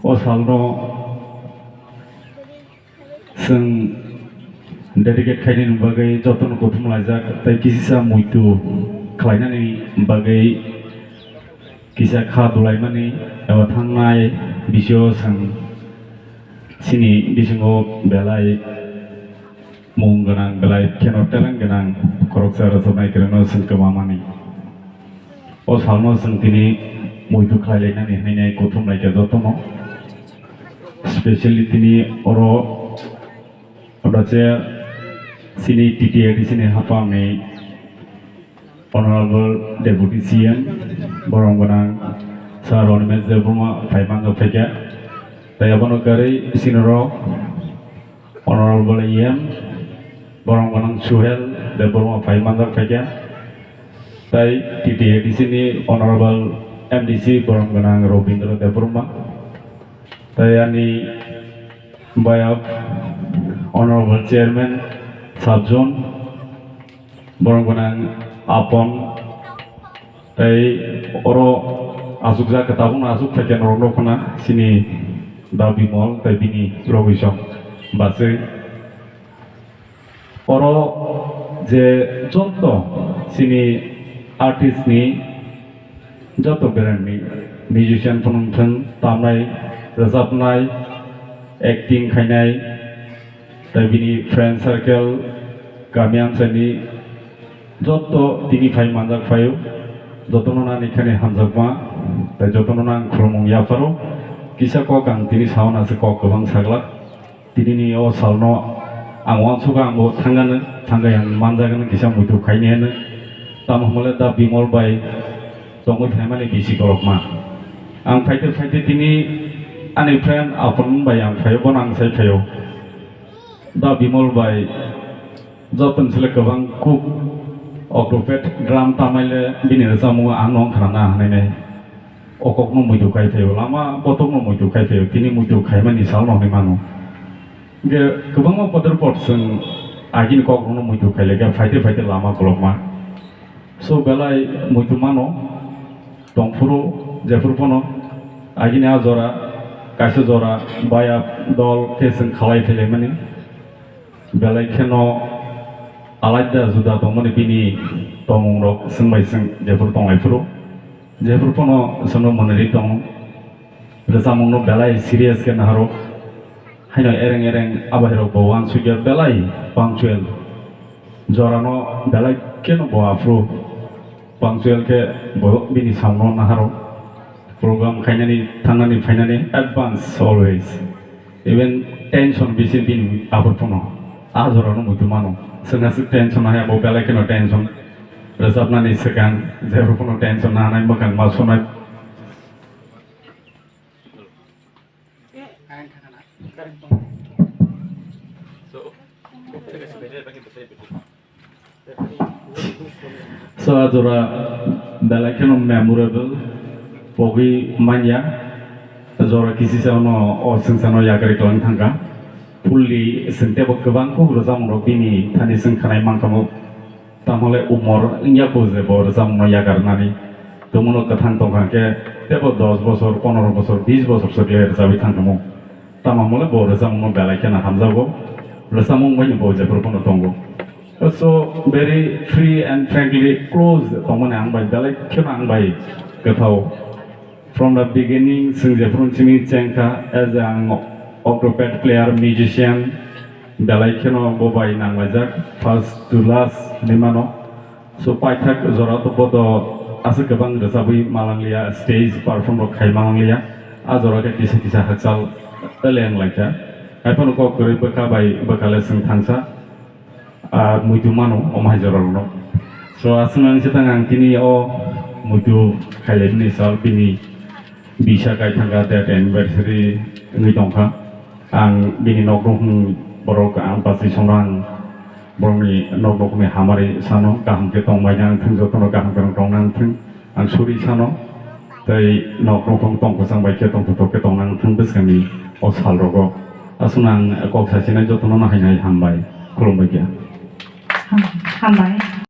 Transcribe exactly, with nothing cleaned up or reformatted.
O salno chwng dedicate khainani bagwi jotono kuthum laijak tei kisa muitu khlainani bagwi kisa kha dulaimani eba thangnai bisio chwng chini bisingo belai mung gwnang belai kheno talent gwnang khoroksa rwchapnai kwrwngno chwng kwmamani. O salno chwng tini muitu khlailainani hwnwi kuthum lai kha jotono. Specially tini oro, oro je chini T T A D C ni haphangni Honorable Deputy C M, borom gwnang Sir Animesh Debbarma phai manjak phaikha. Tei abono kwrwi sinoro Honorable E M, borom gwnang Suhel Debbarma phai manjak phaikha. Tei T T A D C ni Honorable M D C, borom gwnang Robindra Debbarma. Tei ani bayap Honorable Chairman Sabjon, borom gwnang Apon, tei oro asukjak khe tabukno asuk phaikhe norokno khna chini Da Bimol tei bini logisong bachwi. Oro je joto chini artist ni joto brand ni musician phano wngthang, tamnai, rwchapnai, acting khainai, tei bini friend circle, kami amchaini joto tini phai manjak phaio, jotono nani khani hamjakma, tei jotono nang khulumung yapharo. Kisa kok ang tini sauna se kok kwbang saglak. Tinini o salno ang uansukha, ang bo thangano, thangwi ang manjagano kisa muitu khainiheno. Tamo hwnle Da Bimol bai tongwi phaimani bisi kolokma. Ang phaite phaite tini ani friend Apon bai ang phaio, bono ang sai phaio. Da Bimol bai joto ni sle kwbang kuk octopad drum tamaile bini rwchapmung ang no wngkha na hwnwi nai. O kokno muitu khai phaio, lama botokno muitu khai phaio, tini muitu khaimani salno hwnwi mano. Hwnkhe kwbangma poder pot chwng agini kokrokno muitu khailekha, phaite phaite lama kolokma. So belai muitu mano, tongphuru jephuru phano agini a jora, kaisa jora, baya dol khe chwng khalai phailaimani. Belai kheno alaida juda tongmani bini tongmungrok chwng bai chwng jephuru tonglaifuru. Jephuru phano chwngno mwnwi tongo. Rwchapmungno belai serious khe naharo. Haino ereng ereng abairok bo uansukya belai punctual. Jorano belai kheno bo aphuru punctual khe bo bini samno naharo. Program khainani, thangnani, phainani advance always. Even tension bisi bini aphuru phano. A jorano muitu mano. Chwng aswk tension hai, abo belai kheno tension. Rwchapnani swkang, jephuru phano tension nahanai, mwkhang ma sunai. So, a jora belai kheno memorable pogwi manya. Jora kisisa no o swngcharno yakarwi kwlang thangkha. Fully chwng teibo kwbang kuk rwchapmung rok bini thani chwng khwnai mankha mo. Tamo le umor wngya kho je bo rwchapmungno yakarnani. Tongmungno kwthang tongkha khe teibo dos bosor, pondro bosor, bis bosor se khe rwchapwi thangkha mo. Tamo hwnle bo rwchapmungno belai kheno hamjago, rwchapmung bai bo jephuru phano tongo. So very free and frankly close tongmani ang bai belai kheno ang bai kwthao. From the beginning, chwng jephuru chini chengkha as a ang octopad player, musician, belai kheno bo bai nanglaijak, first to last hinwi mano. So, paithak jora to bodo aswk kwbang rwchabwi malanglia, stage perform rok khai malanglia. A jora khe kisa kisa hakchal leng laikha. Haiphano kok kwrwi bwkha bai bwkha le chwng thangsa, ah, muitu mano omo hai jora rokno. So, aswk ang se tang ang tini o muitu khailai bini sal bini bisa kai thangkha, date anniversary wngwi tongkha. Ang bini nok nukhung borok ang bachwi songno ang borokni nok nukhungni hamari sano kaham khe tongbai nang thung, jotono kaham khe tong nang thung. Ang suri sano tei nok nukhung tong kwchang bai khe tong kuthok khe tong nang thung bwskangni o sal rogo. Aswkno ang kok sachinai jotono no hai hai hambai, khulumbai khe. Hambai.